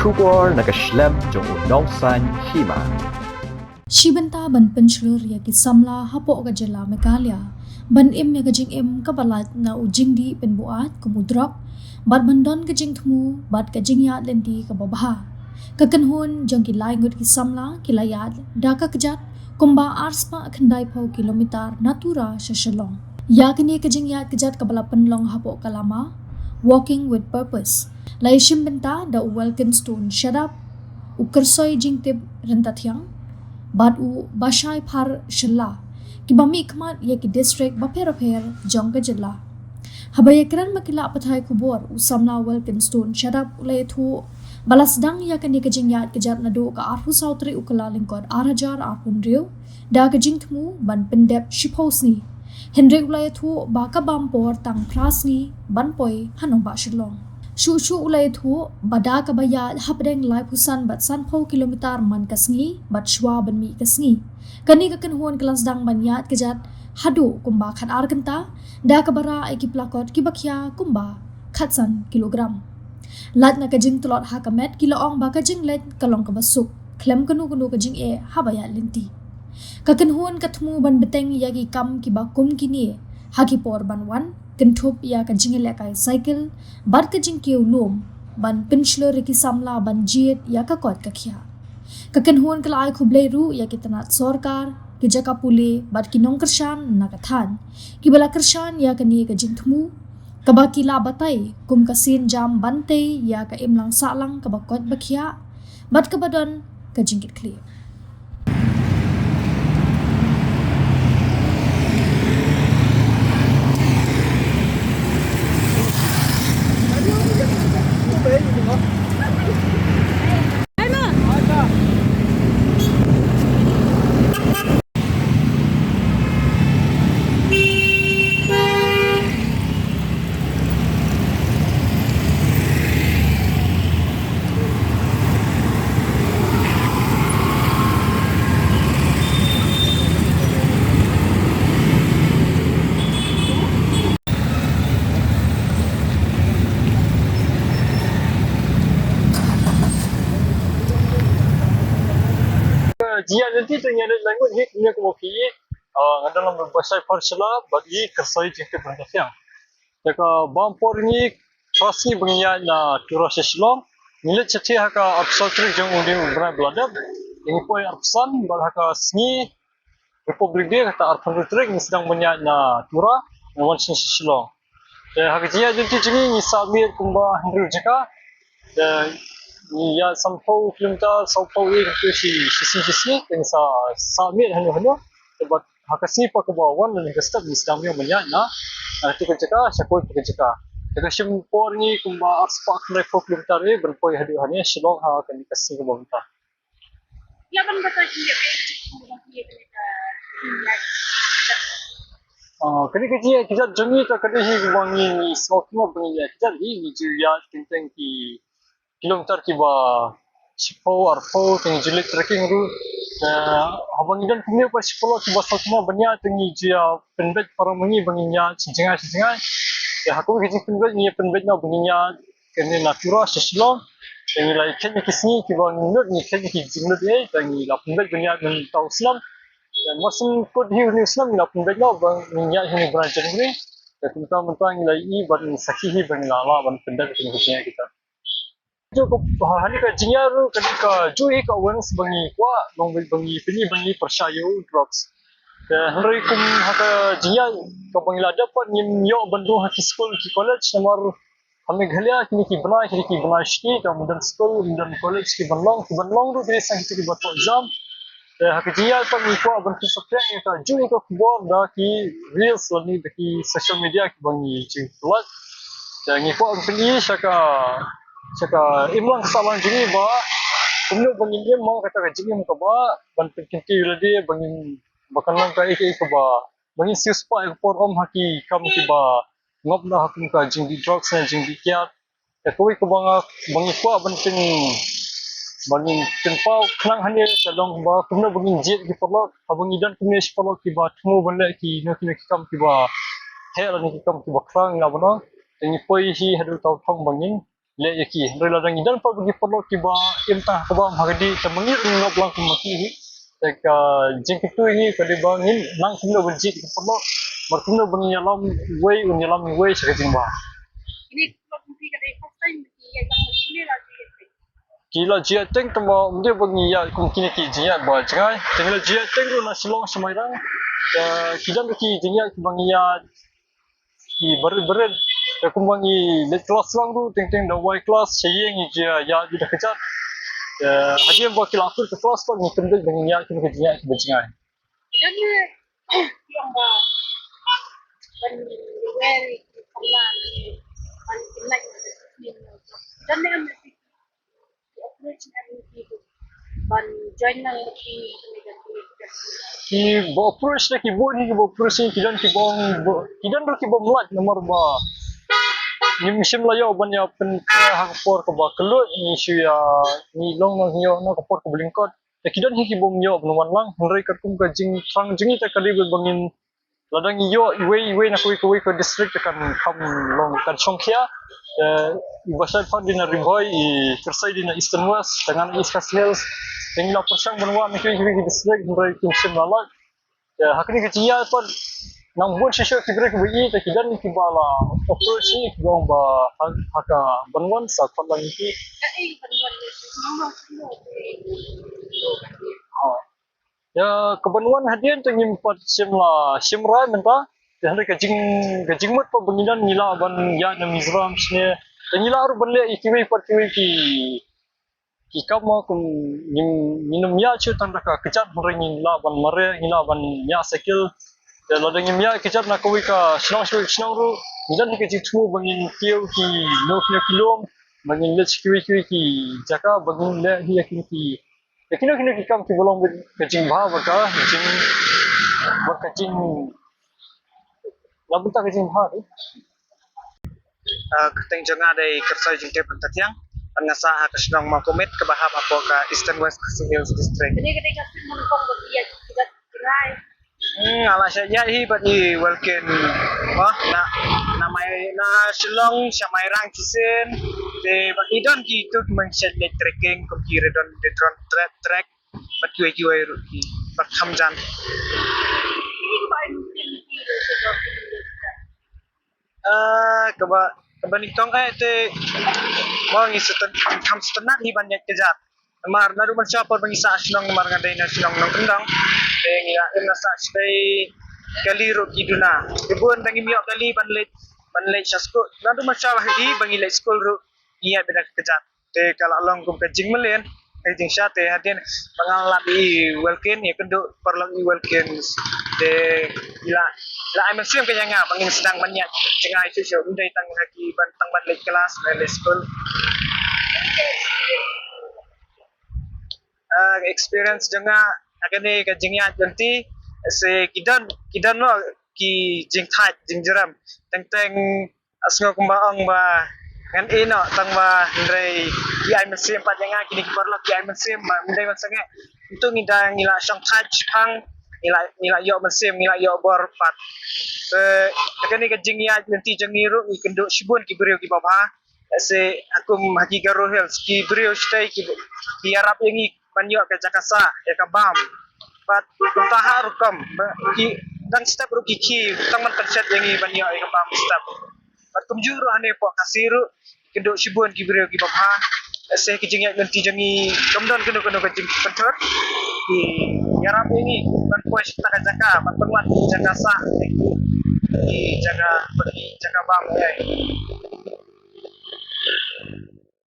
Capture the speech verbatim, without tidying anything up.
Khubor na ka shlem jong u Nongsaiñ Hima. Shi bynta ban pynshlur ïa ki samla hapoh ka jylla Meghalaya ban im ïa ka jingim kaba lait na u jingdih pynbuaid kum u drok bad ban don ka jingthmu bad ka jingïaid lynti kaba bha. Ka kynhun jong ki lai ngut ki samla ki la ïaid da ka kjat kumba arspah khyndai phew kilometer na Tura sha Shillong. Ïa kane ka jingïaid kjat kaba la pynlong hapoh ka lama Walking with Purpose la ïashim bynta da u Wilkinstone Shadap, u Kyrsoi Jingtip Ryntathiang bad u Bashai Phar Shylla, kiba mihkhmat ïa ki district bapher bapher jong ka jylla. Haba ïakren bad ki lad pathai khubor, u samla Wilkinstone Shadap u la ïathuh ba la sdang ïa kane ka jingïaid kjat naduh ka arphew saw tarik u Kyllalyngkot ar hajar arphew hynriew da ka jingthmu ban pyndep shiphew sngi. Hynrei u la ïathuh ba ka bam por tang phra sngi ban poi ha nongbah Shillong. Shuh shuh u la ïathuh ba da kaba ïaid hapdeng laiphew san bad sanphew kilometer man ka sngi bad shuwa ban mih ka sngi, kane ka kynhun ka la sdang ban ïaid kjat haduh kumba khatar kynta da kaba rah ïa ki plakot kiba khia kumba khatsan kilogram. Lait na ka jingtlot ha ka met, ki la ong ba ka jingleit ka long kaba suk khlem kano kano ka jingeh haba ïaid lynti. Ka kynhun ka thmu ban bteng ïa ki kam kiba kum kine ha ki por ban wan, kynthup ïa ka jingïalehkai cycle bad ka jingkiew lum ban pynshlur ïa ki samla ban jied ïa ka koit ka khiah. Ka kynhun ka la ai khublei ruh ïa ki tnat sorkar, ki jaka pule bad ki nongkyrshan na ka thaiñ kiba la kyrshan ïa kane ka jingthmu, kaba ki la batai kum ka sienjam ban tei ïa ka imlang sahlang kaba koit ba khiah bad kaba don ka jingkitkhlieh. Jingïaid lynti te ngi ïaid lang ngut hi kumne kumba phi ïohi. Ah, nga don lang bad Bashai Phar Shylla bad i Kyrsoi Jingtip Ryntathiang. Te ka bam por ngi phra sngi ba ngi ïaid na Tura sha Shillong. Ngi leit shatei ha ka arphew saw tarik jong une u bnai ba la dep. Ngi poi arphew san bad ha ka sngi Republic Day kata arphew hynriew tarik ngi sdang ban ïaid na Tura, ngi wan sha Shillong. Te ha ka jingïaid lynti jong ngi ngi sah miet kumba hynriew jaka. Te ngi ïaid sanphew kilometer, sawphew ïa kata shi, shi sngi shi sngi, te ngi sah, sah miet hano hano. Te bad ha ka sngi pat kaba wan lane ka step ngi sdang miet ban ïaid na, na katu ka jaka sha kawei pat ka jaka. Te ka shim por ngi kumba arspah khyndai phew kilometer eh ban poi haduh hangne Shillong ha kane ka sngi kaba mynta. Ïa ban batai shisha ïa ka jingthmu ba phi ïa kane ka jingïaid kjat. Ah, kane ka jingïaid kjat jong ngi te ka dei hi ba ngi, ngi sngewthuh ba ngi ïaid kjat hi, ngi ju ïaid teng teng ki kilometer kiba shiphew arphew te ngi ju leit trekking ruh. Te haba ngi don kumne pat shi paralok kiba sngewthuh ban ïaid te ngi ju ïa pynbeit para ma ngi ba ngin ïaid shi jngai shi jngai. Te ha kawei ka jingpynbeit ngi ïa pynbeit noh ba ngin ïaid kane na Tura sha Shillong. Te ngi la ïa khet ïa ki sngi kiba ngin lut, ngi khet ïa ki jinglut eh, te ngi la pynbeit ban ïaid mynta u snem. Te mar syn kut hi une u snem ngi la pynbeit noh ba ngin ïaid hi une u bnai January. Te kumta mynta ngi la ïohi bad ngi sakhi hi ba ngi la lah ban pyndep ïa kine ki jingïaid kita. Jong ka, ha, ha kane ka jingïaid ruh ka dei kajuh hi ka awareness ba ngi kwah, long ba ngi pyni ba ngi pyrshah ïa u drugs. Te hynrei kum ha ka jingïaid kaba ngi la dep pat ngim ïoh ban rung ha ki skul ki college namar ha Meghalaya kine ki bnai, kine ki bnai shiti, ka ym don skul, ym don college ki ban long, ki ban long ruh ki dei sa kito kiba thoh exam. Te ha ka jingïaid pat ngi kwah ban pynsaphriang ïa kajuh ïa ka khubor da ki reels lane da ki social media kiba ngi ju pynlait. Te ngi kwah ban pyni sha ka, sha ka imlang ka sahlang jong ngi ba kumno ba ngin im ma kata ka jingim kaba ban pynkynti ïa lade ba ngin, ba kan long kaei kaei kaba, ba ngin siewspah ïa ka por um ha ki kam kiba ngop na ha kum ka jingdih drugs ne jingdih kiad. Te kawei kaba nga, ba ngi kwah ban pyn, ba ngin pynpaw khnang hangne ka long ba kumno ba ngin jied ki paralok, haba ngi don kumne shi paralok kiba thmu ban leh kino kino ki kam kiba heh lane ki kam kiba khraw ngi lah ban ong. Te ngi poi hi haduh Tawthong ba ngin leh ïa ki. Hynrei lada ngi don pat ba ki paralok kiba im tang ha ka bam ha ka dih, te ma ngi ruh ngin ïoh lang kum ma ki hi. Te ka jingkyntu ïa ngi ka dei ba ngin nang kumno ban jied ïa ki paralok, bad kumno ban ïalam uwei un ïalam uwei sha ka jingbha. Kine ki paralok ki ka dei first time ki ïaid lang ma ki ne la ki ïaid teng? Ki la ïaid teng, tangba ym dei ba ngi ïaid kum kine ki jingïaid ba jngai. Te ngi la ïaid teng ruh na Shillong sha Mairang. Te ki don ruh ki jingïaid kiba ngi ïaid ki barit barit. Te kumba ngi leit klas lang ruh, teng teng da wai klas sha ïing ngi ïaid da kjat. Te hadien ba ki la kut ka klas pat ngi pynbeit ba ngi ïaid kine ki jingïaid kiba jngai. Ïa, ki ong ba ban wer ki kamla ban ki like ki don ne em ki approach ne em ki ban join lang ki. Ki ba approach ne ki bun hi, ki ba approach ne ki don ki ba ong ba, ki don ruh ki bym lait namar ba ngim shym la ïoh ban ïa pyntrei ha ka por kaba kylluid, ngi shu ïa ngi long nang ïoh na ka por kaba lyngkot. Te ki don hi ki bym ïoh ban wan lang, hynrei katkum ka jingthrang jong ngi te ka dei ba ngin, lada ngi ïoh iwei iwei na kawei kawei ka district te kan kham long kan shongkhia. Te i Bashai pat dei na Ri Bhoi, i Kyrsai dei na Eastern West, te nga na East Khasi Hills. Te ngi la pyrshang ban wan na kiwei kiwei ki district, hynrei kim shym la lait. Te ha kane ka jingïaid pat nang bun shisha ki briew kiba ïeit, te ki don kiba la approach ïa ngi kiba ong ba ha, ha ka ban wan sa khot lang ïa ki. Ka ei ban wan ne, nang nang shisha te. Oh. Ïa ka ban wan hadien te ngim pat shym la shim rai mynta. Te hynrei ka jing, ka jingmut pat ba ngi don ngi lah ban ïaid na Mizoram shane. Te ngi lah ruh ban leh ïa kiwei pat kiwei ki, ki kam ma kum ngim, ngim ïaid shuh tang da ka kjat, hynrei ngi lah ban mareh, ngi lah ban ïaid cycle. Te lada ngim ïaid kjat na kawei ka shnong sha kawei ka shnong ruh, ngi don hi ka jingthmu ba ngin kiew ki, no, kiew ki lum, ba ngin leit sha kiwei kiwei ki jaka, ba ngin leh hi ïa kine ki Te kino kino ki kam kiba long bad ka jingbha bad ka jing, bad ka jing, la bynta ka jingbha. Ah, kyrteng jong nga dei Kyrsoi Jingtip Ryngkathiang. Nga sah ha ka shnong Mawkumit kaba hap hapoh ka Eastern West Khasi Hills District. Kine ka dei ka shnong Mawkumit ba ki ïa ki dak ki rai. Hmm, nga la shah ïaid hi bad i Welkin. Mo, na, na Mai, na Shillong sha Mairang shisien. Te bad i don kitu ki myn shah leit trekking kum ki Redon, Redon Trek, Trek. Bad kiwei kiwei ruh ki bad kham jan. Ah, kaba, kaba nyngkong eh te mo ngi sngewtynnat, kham sngewtynnat hi ban ïaid kjat. Namar naduh mynshuwa por ba ngi sah shnong namar nga dei na shnong Nongkyndong. Te ngi la im na sah sdei kali ruh ki duna. Te bun da ngim ïoh kali ban leit, ban leit sha skul. Naduh mynshuwa hi ba ngi leit skul ruh ngi ïaid beit da ka kjat. Te ka la long kum ka jingmlien, ka jingshisha te hadien ba nga la lap i Welkin, ïakynduh paralok i Welkin. Te i la, i la ai mynsiem ka ïa nga ba ngin sdang ban ïaid jngai shuh shuh, ym dei tang ha ki ban, tang ban leit klas, ban leit skul. Ah, experience jong nga ha kane ka jingïaid lynti, se ki don, ki don mo ki jingthait jingjrem. Teng teng sngew kumba ong ba ngan ïeh noh tang ba hynrei ki ai mynsiem pat ïa nga, kine ki paralok ki ai mynsiem ba ym dei ban sangeh. Ntu ngi dang, ngi la shongthait shipang, ngi la, ngi la ïoh mynsiem, ngi la ïoh bor pat. Te ha kane ka jingïaid lynti jong ngi ruh ngi kynduh shibun ki briew kiba bha. Lehse ha kum ha ki Garo Hills ki briew shatei ki, ki ïarap ïa ngi ban ïoh ka jaka sah, ïa ka bam. Bad kumta ha rukom ba ki dang step ruh ki khie tang ban pynshet ïa ngi ban ïoh ïa ka bam step. Bad kumjuh ruh hangne hapoh Khasi ruh kynduh shibun ki briew kiba bha. Lehse ki jingïaid lynti jong ngi kam don kano kano ka jingpynthut. Ki ïarap ïa ngi ban poi sha kata ka jaka, ban pynwad jaka sah, ki jaka, ki jaka bam, eh.